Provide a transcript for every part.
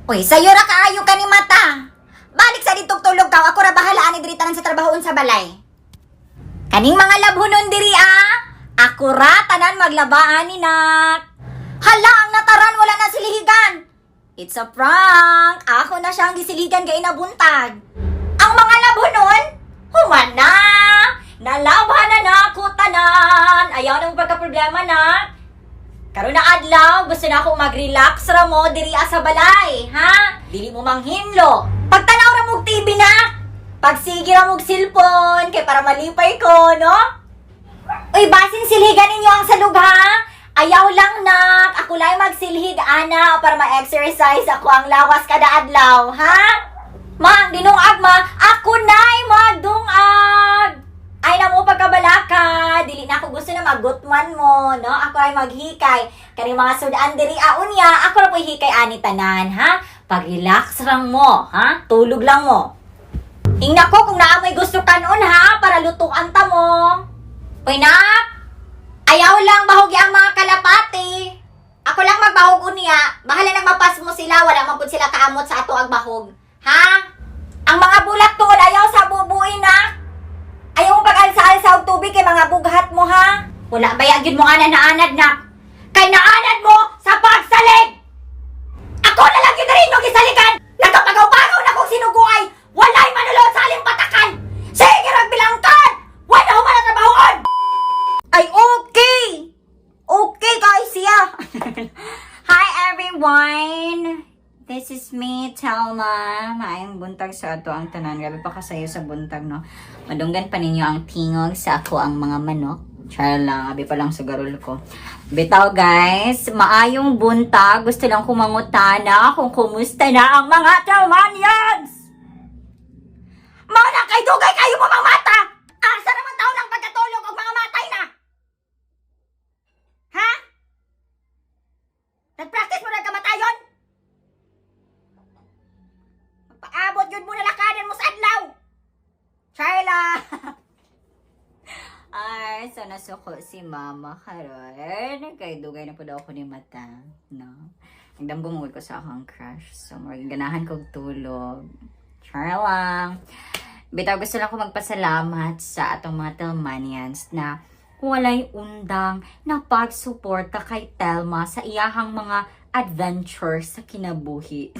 Uy, sayo ra kaayo kani mata. Balik sa ditong tulog ka, ako ra bahala ani diri tanan sa trabahoon sa balay. Kaning mga labhonon diri ah. Ako ra tanan maglabaan ni nak. Hala, ang nataran wala na silihigan. It's a prank. Ako na siyang gisiligan kay nabuntag. Ang mga labhonon, human na. Nalabhan na na ako tanan. Ayaw na mo pagka-problema na. Karon na adlaw, gusto na ako mag-relax ra mo diri sa balay, ha? Dili mo manghinlo. Pagtanaw ra mo og TV na. Pagsige ra mo og cellphone kay para malipay ko, no? Uy, basin silhigan ninyo ang salug ha. Ayaw lang nak, ako lang magsilhig ana para ma-exercise ako ang lawas kada adlaw, ha? Ma, ang dinungag ma, ako na'y magdungag. Ay na mo pagkabalaka, dili na ako gusto na magutman mo, no? Ako ay maghikay. Kaning mga sudan diri aunya, ako ra po'y hikay ani tanan, ha? Pag-relax lang mo, ha? Tulog lang mo. Ingna ko kung naa mo'y gusto kanon ha, para lutuan ta mo. Uy, nak! Ayaw lang bahugi ang mga kalapati. Ako lang magbahog unya. Bahala nang mapas mo sila, wala man pud sila kaamot sa ato ang bahog. Ha? Ang mga bulak tuod ayaw sa bubuin na. Ayaw mo pag-alsa-alsa og tubig kay mga bughat mo ha. Wala ba gyud mo ana naanad na? Kay naanad mo sa pagsalig. Ako na lang yun rin yung gisaligan. Nagkapagaw-pagaw na kong sinuguay. Walay manulod sa alimpatakan. Sige rag bilangkan. Wala human ang trabahoon. Ay, okay! Okay, guys, siya. Hi, everyone! This is me, Telma. Maayong buntag sa ato ang tanan. Grabe pa kasayo sa buntag, no? Madunggan pa ninyo ang tingog sa ako ang mga manok. Char lang, abi pa lang sa garol ko. Bitaw guys, maayong buntag. Gusto lang kumangutana kung kumusta na ang mga Telmanians! Mao na kay dugay kayo mo mga mata! Asa naman taon ang pagkatulog og mga matay na? Ha? Nag-practice mo na kamatayon? Magpaabot yun mo na lakadan mo sa adlaw! Charla! Ay, so nasuko si mama karon. Kay dugay na po daw ako ni mata, no? Nagdamgo mo ko sa akong crush. So, murag ganahan kog tulog. Char lang. Bitaw, gusto lang ko magpasalamat sa atong mga Telmanians na walay undang na pagsuporta kay Telma sa iyahang mga adventures sa kinabuhi.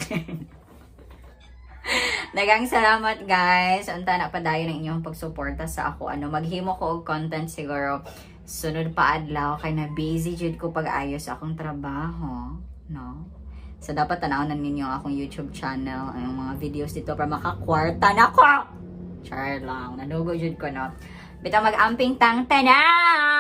Daghang salamat guys. Unta na padayon ang inyong pagsuporta sa ako. Ano, maghimo ko og content siguro sunod pa adlaw kay na busy jud ko pag-ayos akong trabaho, no? So dapat tan-awon na ninyo ang akong YouTube channel, ang mga videos dito para makakwarta na ko. Char lang, nanugo jud ko, no. Bitaw, mag-amping tang tanan.